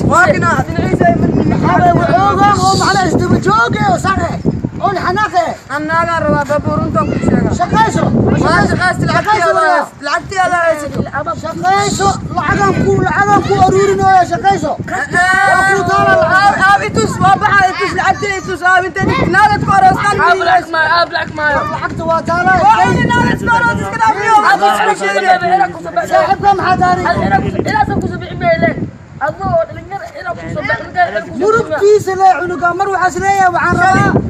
واكنا دنعيسة هذا وعوقه ومعنا isdaba jooge oo sare oo xanaaqe annaga rabaa baabuurunta ku sheega shaqayso waa shaqaysto lacagtii adaa haysato shaqayso lacagan ku aruurinooya shaqayso waa ku taala lacag aab itus waa baxa itus lacagtii itus aab inta naagad ku aroostan aab lacag maayo lacagta waa taala waa naagad ku aroos iska dhaafiyo saaxiibka maxaa taari murugtiisa lee cunuga mar waxaas leeyahay waxaan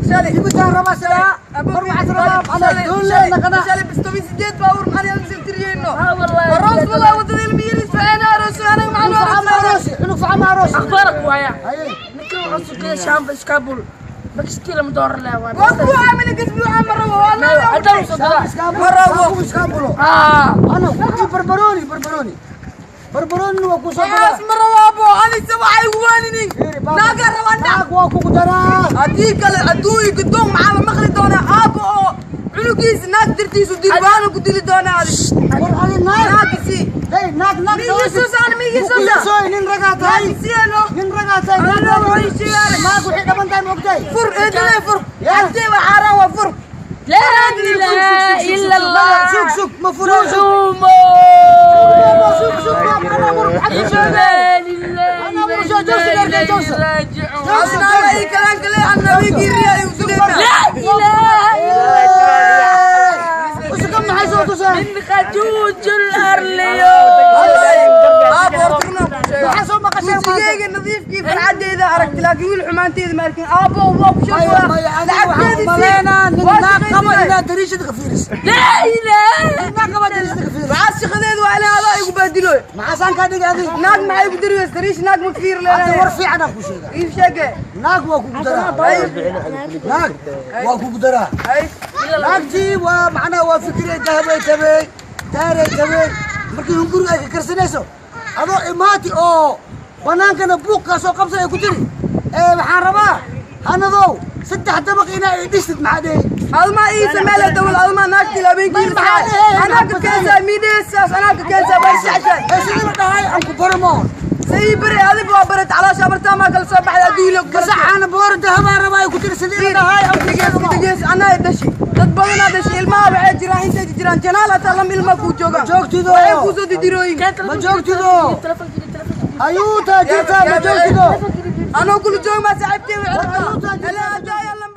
rabaa dibitaan rabaa silaa mar waxaas rabaa macnaa doon lee naqana shalay bis 18 baabuur maxaan yaalin tiriyeyno aroos walaa wadada ilmi yariis ana aroos anaga maxaan aroos cunug facama aroos akhbaarك waaya ninka wuxuu sugeeyay shaamba iskaabul bakistila ma door leh waa waa ku caamil kasbu caamil rabo waa la iskaabulo ana ku barbarooni barbarooni barbarooni waa ku soo baraa ma rabo ani sabay waanini naaga rabaa naag waa ku daraa hadii kale adduunka doon maxaa la maqli doonaa aabo oo cunugiisa naag dartiisu dilbaana ku dili doonaa adi war adi naag naagisi hey naag naag migiisuus nin ragaa tahay nin ragaa tahay naag waxay dhaban tahay moogtahay fur eedale fur hadii waa xaaraan waa fur لا إله إلا الله سوق سوق ما فروش سوق سوق سوق أنا مرق أنا مرق جوز جوز أنا أي كلام كله عن النبي كيريا يوسف لا إله إلا الله وش كم حيسوق من خجوج الأرليو وجهيga nadiifkii farxadeeda aragti laakiin wiil xumaanteeda ma arkin aabo waa ku sheegay lacagteeda naag qaba inaad dariishada ka fiiriso laa ilaaha naag qaba dariishada ka fiiriso maxaa shaqadeedu waa inay adaa igu baadilo maxaa saan kaa dhigay adiga naag maxay igu dariweysa dariish naag ma fiir hadda leedahay war fiican aan ku sheegaa ii sheege naag waa kugu daraa naag waa kugu daraa naagtii waa macnaha waa fikirey dahabay tabey daaray tabey markii hunguriga ay ka karsanayso adoo imaati oo banaankana buuq kaa soo qabsan ay ku tiri ee waxaan rabaa hanadow saddex dabaq inaa i dhistid maxaa dhehi aduma ii sameele dawal aduma naagtii habeenkii maxaa dhehe anaa ka keensaa miidheesaas anaa ka keensaa baa jeceshahay ee sidii la dhahay aan ku barmo say bari adiga waa barat caloosha bartaa maa kala soo baxday adduunyo gasaxaana boor dahabaan rabaa ay ku tiri sidii la dhahay aan ku sheegmo degeys anaa dhashay dad badanaa dhashay ilmaha waxay jiraan intay jiraan janaal hataa lam ilma kuu joogaan joogtido waxay kuusoo didirooyin ma joogtido ayuuta jirta ma joogtido anoo kula joog maa saaxiibtay waxay rabtaa